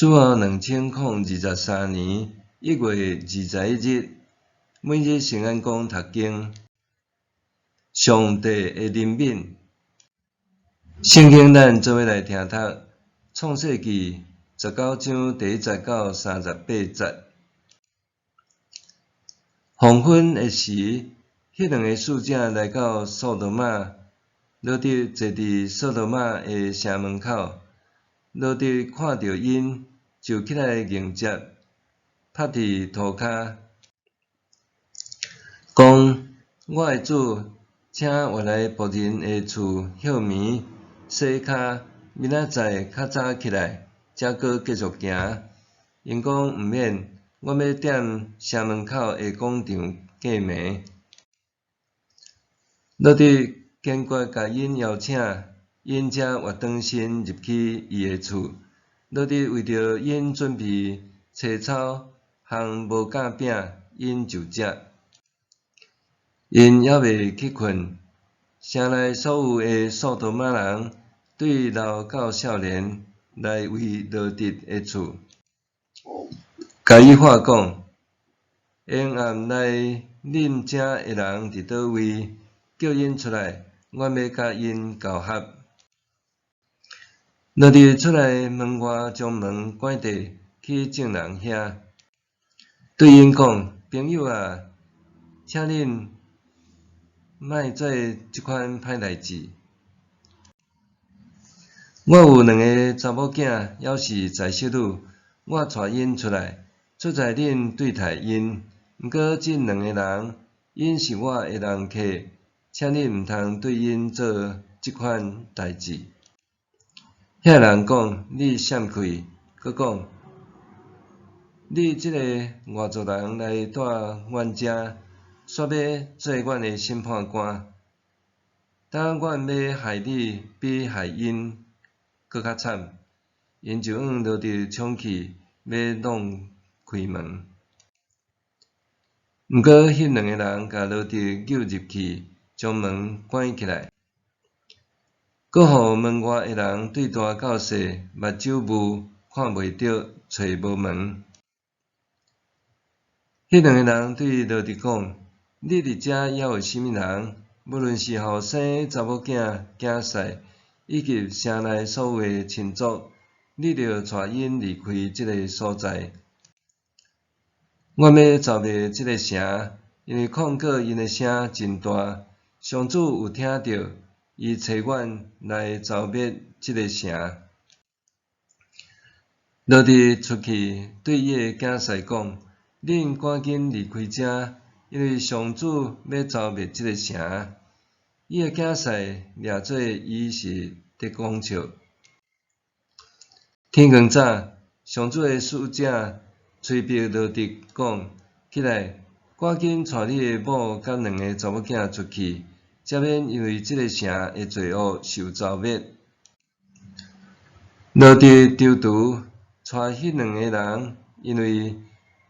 主後2023年1月21日，每日聖安講讀經，上帝的憐憫。聖經咱做伙來聽讀《創世記》19章第1節到38節。黃昏的時，彼兩个使者來到索多瑪，羅得坐佇索多瑪的城門口。羅得看著𪜶，就起來迎接，拍佇塗跤，講：我的主，請原來僕人的厝歇暝，洗跤，明仔載較早起來，才閣繼續行。𪜶講毋免，阮欲踮城門口的廣場過暝。羅得堅決共𪜶邀請，𪜶才活轉身入去伊的厝。羅得為著𪜶準備青草和無酵餅，𪜶就食。𪜶猶未去睏，城內所有的索多瑪人，對老到少年，來圍羅得的厝，共伊喊講：沿岸來恁遮的人佇佗位？叫𪜶出來，阮欲佮𪜶交合。羅得出來門外，將門關閉，去眾人遐，對𪜶講：朋友啊，請恁莫做這款歹代誌。我有兩个查某囝，猶是才淑女，我帶𪜶出來，出在恁對待𪜶。毋過這兩个人，𪜶是我的人客，請恁毋通對𪜶做這款代誌。遐人講：你閃開！閣講：你這个外族人來蹛阮遮，煞欲做阮的審判官。當阮欲害你，比害𪜶閣較慘。𪜶就向羅得衝去，欲弄開門。毋過，彼兩个人共羅得搝入去，將門關起來，閣予門外的人對大到細，目睭霧，看袂著，揣無門。彼兩个人對羅得講：你佇遮猶有啥物人？無論是後生查某囝、囝婿，以及城內所有的親族，你著帶𪜶離開這个所在。阮欲蹧滅這个城，因為控告𪜶的聲真大，上主有聽著，伊差阮來蹧滅這个城。羅得出去對伊的囝婿講：恁趕緊離開遮，因為上主欲蹧滅這个城。伊的囝婿掠做伊是佇講笑。天光早，上主的使者催逼羅得講：起來，趕緊帶你的某佮兩个查某囝出去，才免因為這个城的罪惡受蹧滅。羅得踌躇，帶彼兩个人，因為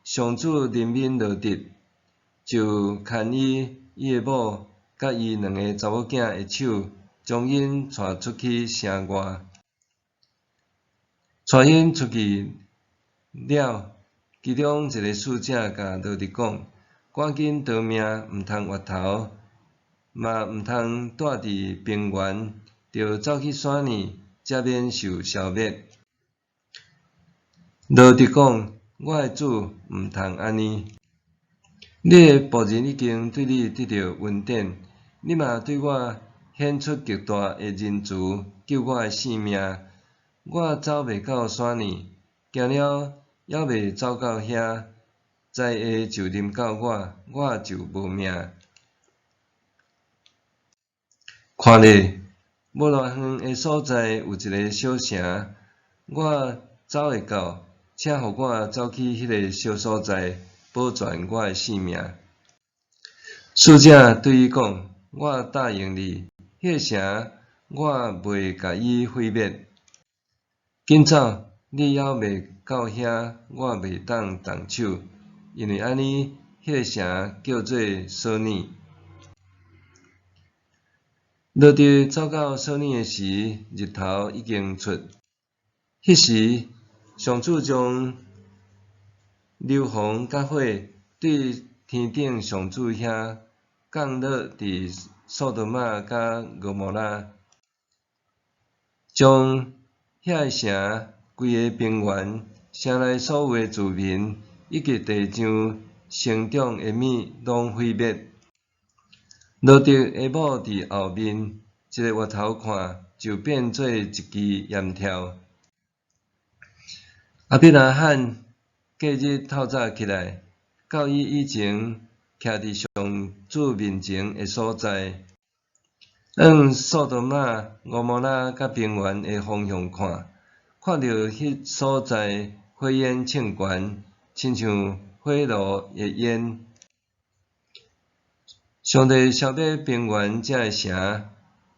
上主憐憫羅得，就牽伊、伊的某佮伊兩个查某囝的手，將𪜶帶出去城外。帶𪜶出去了，其中一个使者共羅得講：趕緊逃命，毋通回頭，嘛毋通蹛佇平原，著走去山裡，才免受消滅。羅得講：我的主，毋通按呢！你的僕人已經對你得著恩典，你嘛對我顯出極大的仁慈，救我的性命。我走袂到山裡，行了猶未走到遐，災禍就臨到我，我就無命。看咧，無偌遠的所在有一个小城，我走會到，請予我走去彼个小所在，保全我的性命。使者對伊講：我答應你，彼个城我袂共伊毀滅。緊走，你猶未到遐，我袂當動手，因為按呢，彼个城叫做索爾。羅得走到索爾的時，日頭已經出。彼時，上主將硫磺佮火對天頂上主遐降落佇索多瑪佮蛾摩拉，將遐个城、規个平原、城內所有的住民，以及地上生長的物攏毀滅。羅得的某佇後面，一个回頭看，就變做一支鹽柱。亞伯拉罕隔日透早起來，到伊以前徛佇上主面前的所在，向索多瑪、蛾摩拉佮平原的方向看，看著彼所在火焰衝懸，親像火爐的煙。上帝消滅平原遮个城，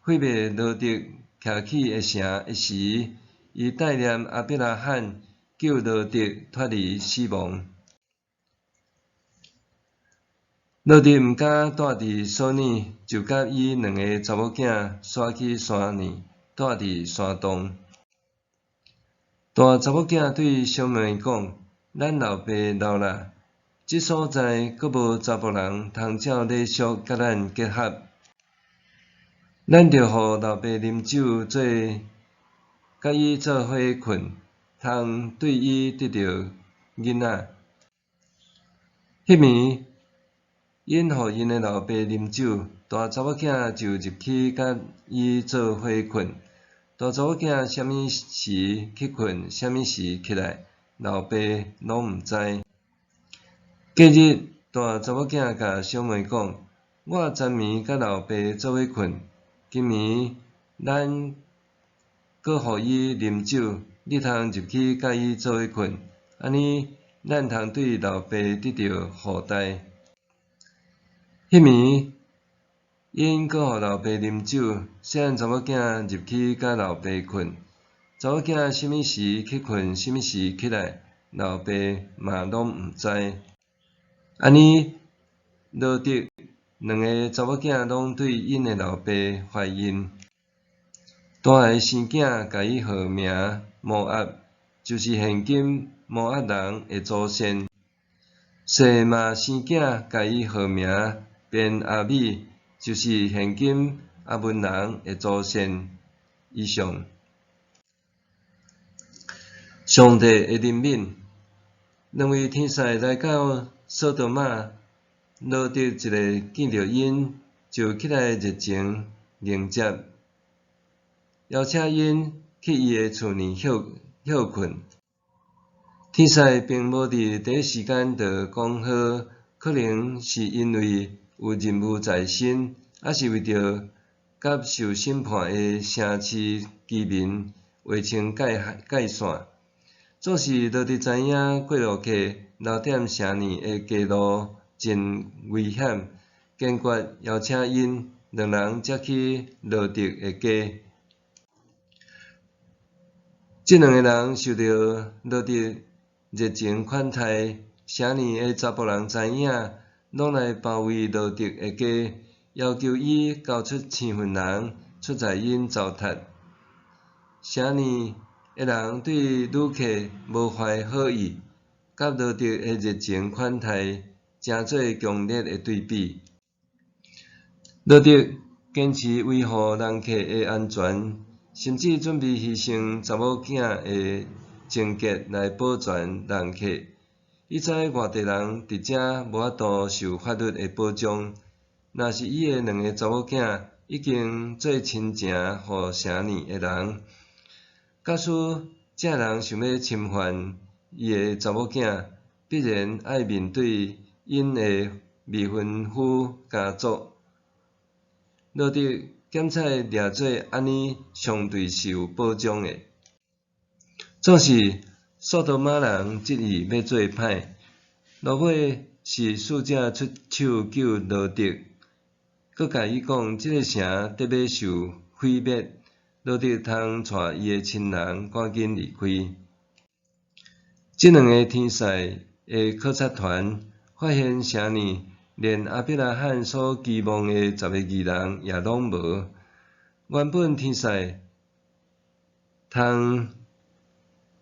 毀滅羅得徛起的城的時，伊帶念亞伯拉罕，救羅得脫離死亡。羅得毋敢蹛佇索爾，就佮伊兩个查某囝徙去山裡，蹛佇山洞。大查某囝對小妹講：咱老爸老啦，這所在閣無查埔人通照禮俗佮咱結合，咱著予老爸啉酒醉，佮伊做伙睏，通對伊得著囡仔。彼暝，𪜶予𪜶的老爸啉酒，大查某囝就入去佮伊做伙睏。大查某囝啥物時去睏，啥物時起來，老爸攏毋知。隔日，大查某囝共小妹講：我昨暝佮老爸做伙睏，今暝咱閣予伊啉酒，你通入去佮伊做伙睏，按呢咱通對老爸得著後代。彼暝，𪜶閣予老爸啉酒，細漢查某囝入去佮老爸睏。查某囝啥物時去睏，啥物時起來，老爸嘛攏毋知。按呢，羅得兩个查某囝攏對𪜶的老爸懷孕。大个生囝，共伊號名摩押，就是現今摩押人的祖先。細嘛生囝，共伊號名便阿米，就是現今亞捫人的祖先。以上。上帝的憐憫，兩位天使來到索多瑪，羅得一个見著𪜶，就起來熱情迎接，邀請𪜶去伊的厝內歇歇睏。天使並無佇第一時間就講好，可能是因為有任務在身，抑是為著佮受審判的城市居民劃清界線。總是羅得知影過路客留踮城內的街路真危險，堅決邀請𪜶兩人才去羅得的家。這兩个人受著羅得熱情款待，城內的查埔人知影，攏來包圍羅得的家，要求伊交出生份人，出在𪜶糟蹋。城內的人對旅客無懷好意，佮羅得的熱情款待，成做強烈的對比。羅得堅持維護人客的安全，甚至準備犧牲查某囝的貞潔來保全人客。伊知外地人佇遮無法度受法律的保障，若是伊的兩个查某囝已經做親情予城內的人，假使這人想欲侵犯伊的查某囝，必然愛面對𪜶的未婚夫家族。羅得檢採掠做按呢，相對是有保障的。總是索多瑪人執意欲做歹，落尾是使者出手救羅得，閣共伊講這个城得欲受毀滅，羅得通帶伊的親人趕緊離開。這兩个天使的考察團發現城內連亞伯拉罕所期望的十个義人也攏無。原本天使通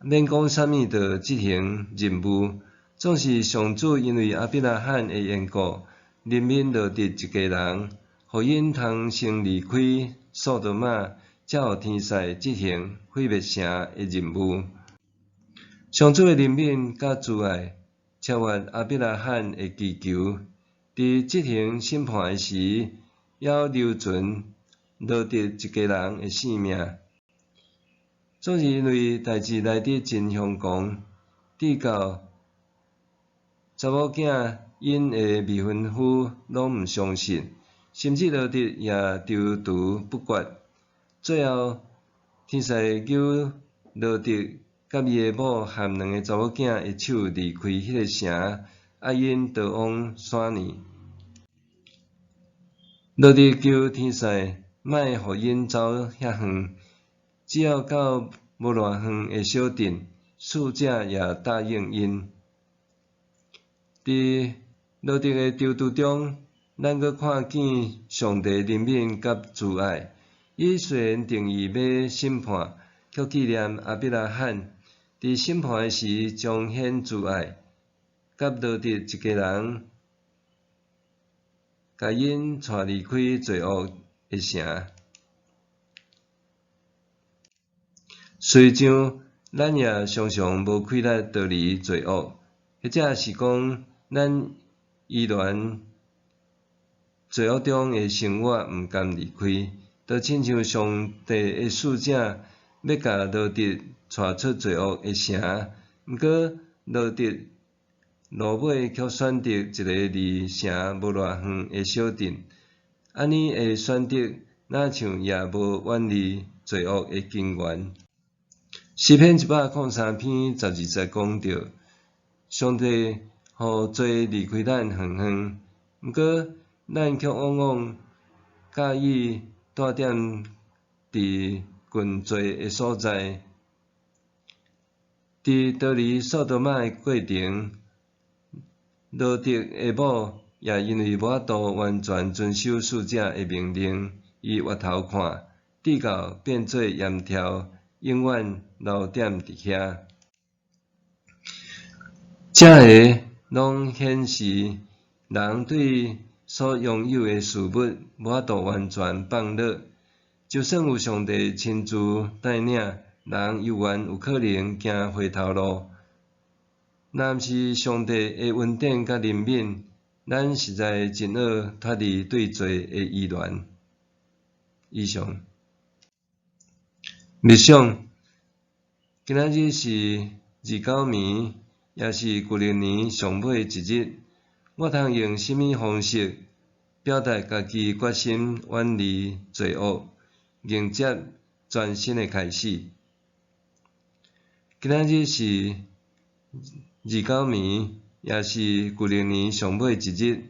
免講啥物就執行任務，總是上主因為亞伯拉罕的緣故，憐憫羅得一家人，予𪜶通先離開索多瑪，才予天使執行毀滅城的任務。上主的憐憫佮慈愛，超越亞伯拉罕的祈求。佇執行審判的時，猶留存羅得一家人的性命。總是因為代誌來得真凶狂，直到查某囝𪜶的未婚夫攏毋相信，甚至羅得也躊躇不決。最後，天使救羅得佮伊的某含兩个查某囝的手離開彼个城，帶𪜶逃往沙尼。羅得求天使莫予𪜶走遐遠，只要到無偌遠的小鎮，使者也答應𪜶。佇羅得的躊躇中，咱閣看見上帝憐憫佮慈愛。伊雖然定意欲審判，卻紀念亞伯拉罕，佇審判的時彰顯慈愛，佮羅得一家人，共𪜶帶離開罪惡的城。隨像咱也常常無氣力逃離罪惡，或者是講咱依戀罪惡中的生活，毋甘離開，就親像上帝的使者欲共羅得帶出罪惡的城，毋過羅得落尾卻選擇一个離城無偌遠的小鎮。按呢的選擇，若像也無遠離罪惡的根源。詩篇103篇12節講著，上帝予罪離開咱遠遠，毋過咱卻往往佮意蹛踮佇近罪的所在。佇逃離索多瑪的過程，羅得的某也因為無法度完全遵守使者的命令，伊回頭看，直到變做鹽柱，永遠留踮佇遐。這个攏顯示人對所擁有的事物無法度完全放落，就算有上帝親自帶領，人猶原有可能行回頭路。若毋是上帝的恩典佮憐憫，咱實在真愛脫離對罪的依戀。以上。默想，今仔日是29暝，也是舊曆年上尾一日。我通用啥物方式表達家己決心遠離罪惡，迎接全新的開始？今仔日是29暝，也是舊曆年上尾一日。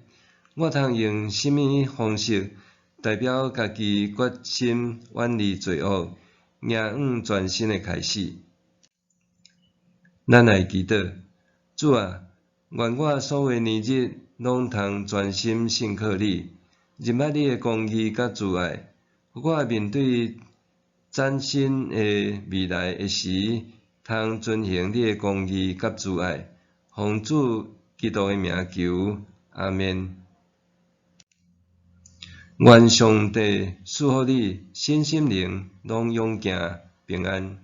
我通用啥物方式代表家己決心遠離罪惡，迎向全新的開始？咱來祈禱，主啊，願我所有年日攏通專心信靠你，認捌你的公義佮慈愛，予我面對嶄新的未來的時，通遵行你的公義佮慈愛。奉主基督的名求，阿們。願上帝賜福你，身心靈攏勇健平安。